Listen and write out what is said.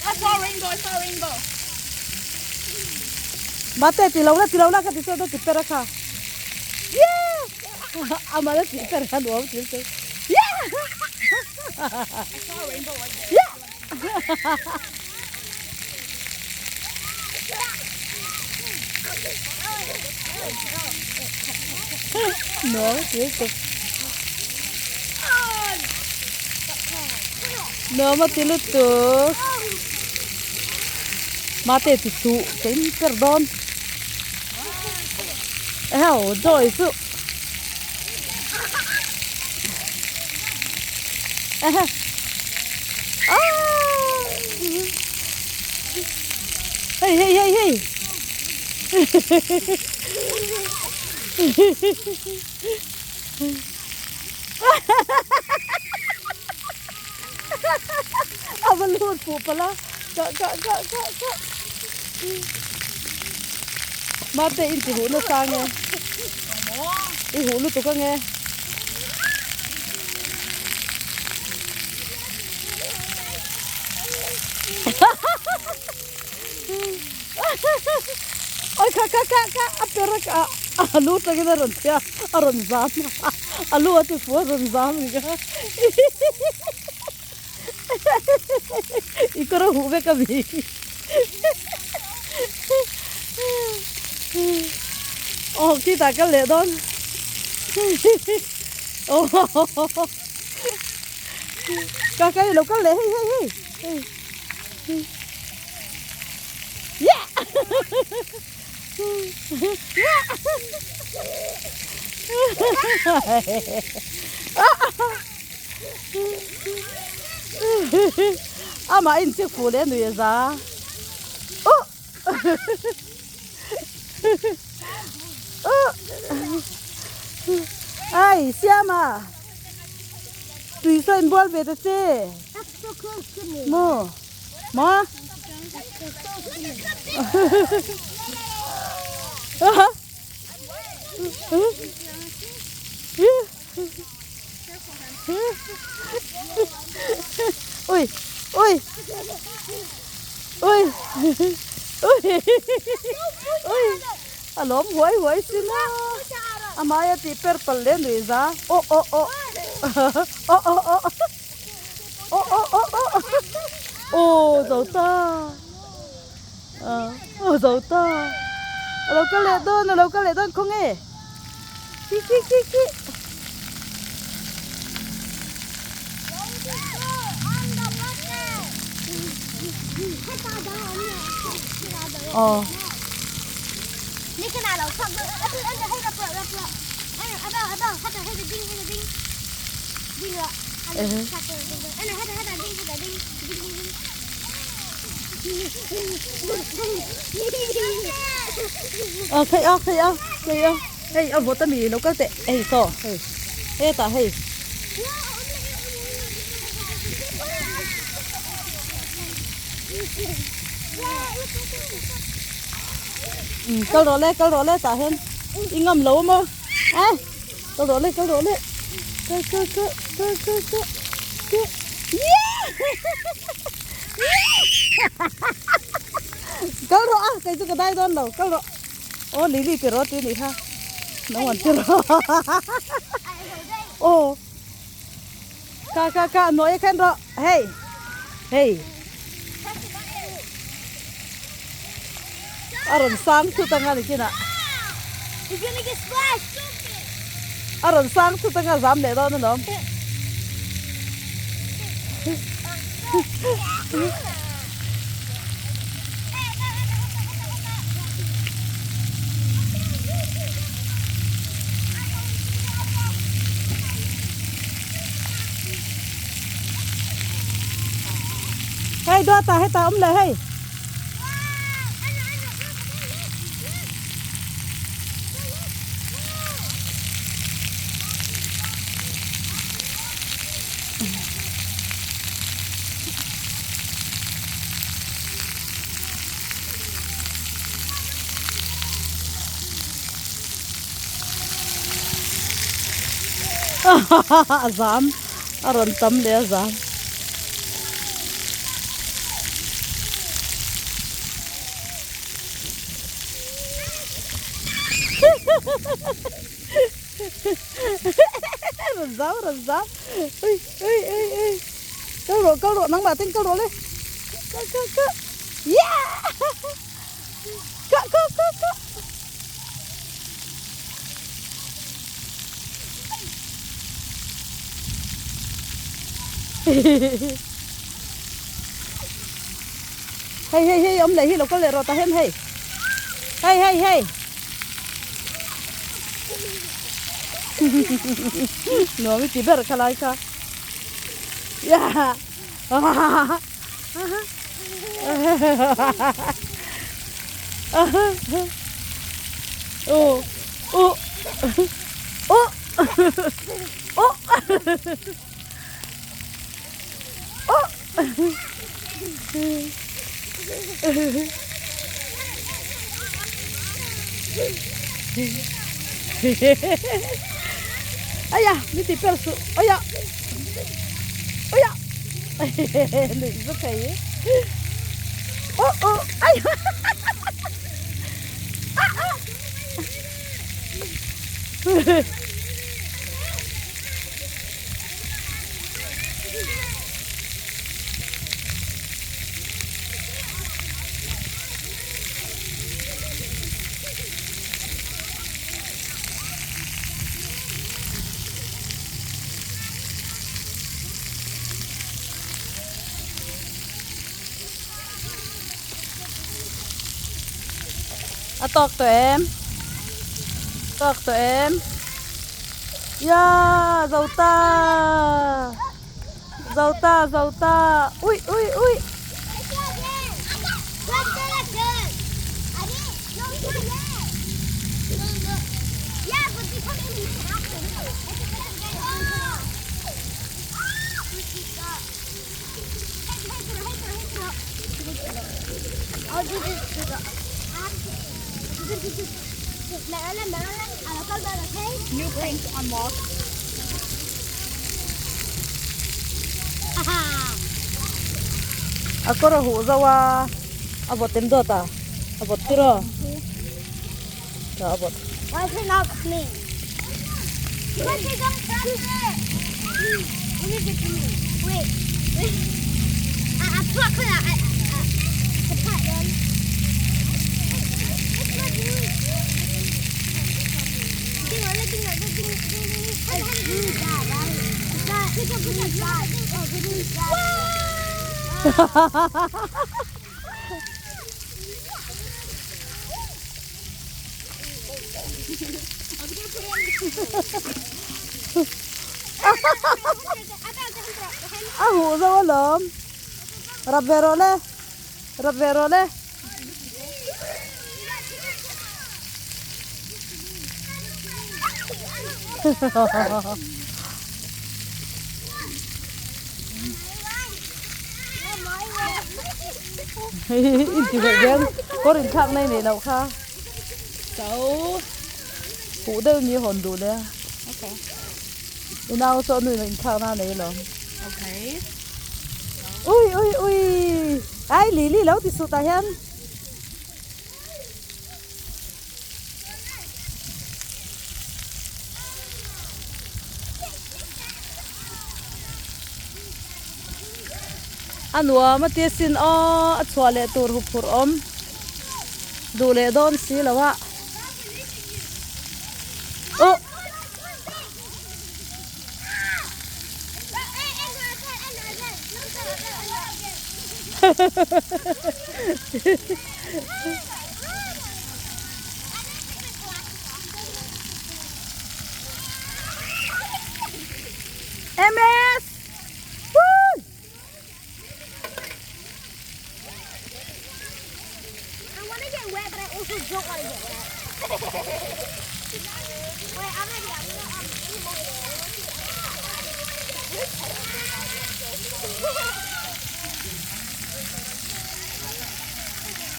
I saw a rainbow, I saw a rainbow. Mate ti lo la ti lo la ka ti chuan a ti per a kha. Yeah! Amah la tih per a nuam til chu. Yeah! I saw a rainbow right there. Yeah! Nuam til tuk. Nuam a ti lutuk. Mate ti suh kein per dawn. Eheu joy chu. Ehe. Ah! Hei hei hei hei. A va lut fuh palh a ka ka ka ka ka mate in ti huh nasa nge i huh lutuk ange. Oi kha kha kha kha a per a ka a lu tangin a rawn thia a rawn zam a a lu a ti fu a rawn zam ni kha i kawr a huh vek a mi aw khitah ka leh dawn aw ka ka i lo kal leh hei hei hei hei. Amah in chik fuh leh nui a za. Uh! Uh! Ai, Siama! Tui saw in bual ve ta che. Maw? Maw? Ui, ui, ui, ui, ui, a lawm huai huai sin a, a hmaia tih per palh leh nuih za, aw aw aw, aw aw aw. Aw aw aw aw aw zo ta aw zo ta a lo kal leh dawn a lo kal leh dawn khaw nge khi khi khi khi aw. Ờ khei a khei a khei a hei a vawt ami lo kal teh hei saw hei hetah hei kal rawh le kal rawh le tah hian i ngam lo a maw a. Kal rawh le kal rawh le kal kal kal kal kal kal kal yeah kal rawh a kei chu ka dai dawn lo kal rawh aw lili ti rawh tui nih kha nang an ti rawh aw ka ka ka nuai khan rawh hei hei A rawn sang thut anga nikinah. A rawn sang thut anga zam leh dawn alawm. Hei dawtah hetah awm leh hei. A zam a rawn tam leh a zam. Rawn zau rawn zau ui ui ui ui kal rawh kal rawh nangmah ten kal rawh le kal kal kal yeah kal kal kal kal Hei hei hei awm leh hi lo kal leh rawh ta hem hei hei hei hei nuam i ti ber kha lai kha u u u u Aya, mi ti per su. Aya. Aya. Nuih zu thei. Oh oh. Ai. Ah ah. A tawk tawh em? Tawk tawh em? Ya zo ta zo ta zo ta ui ui ui New prank unlocked. A kawr a huh zo a, a vawt em dawt a, a vawt tir aw. A vawt. Why is it not clean? Wait, don't touch it! Wait, wait. I, I pluck it. I, I, I put them. A huh zo alawm rap ve rawh le rap ve rawh le. In ti hmuh vel kawr in thlak nai nei loh kha So huh deuh mi hawn duh le a okay. I nau chu a nu in a inthlak na nei lo. Okay. Ui ui ui ai Lily lo ti suh tah hian. A nuam a tia sin aw a chhuah leh tur huphurh awm duh leh dawn si lo a uh. MS! Woo! I want to get wet, but I also don't want to get wet. Wait, I'm ready. I'm gonna, um,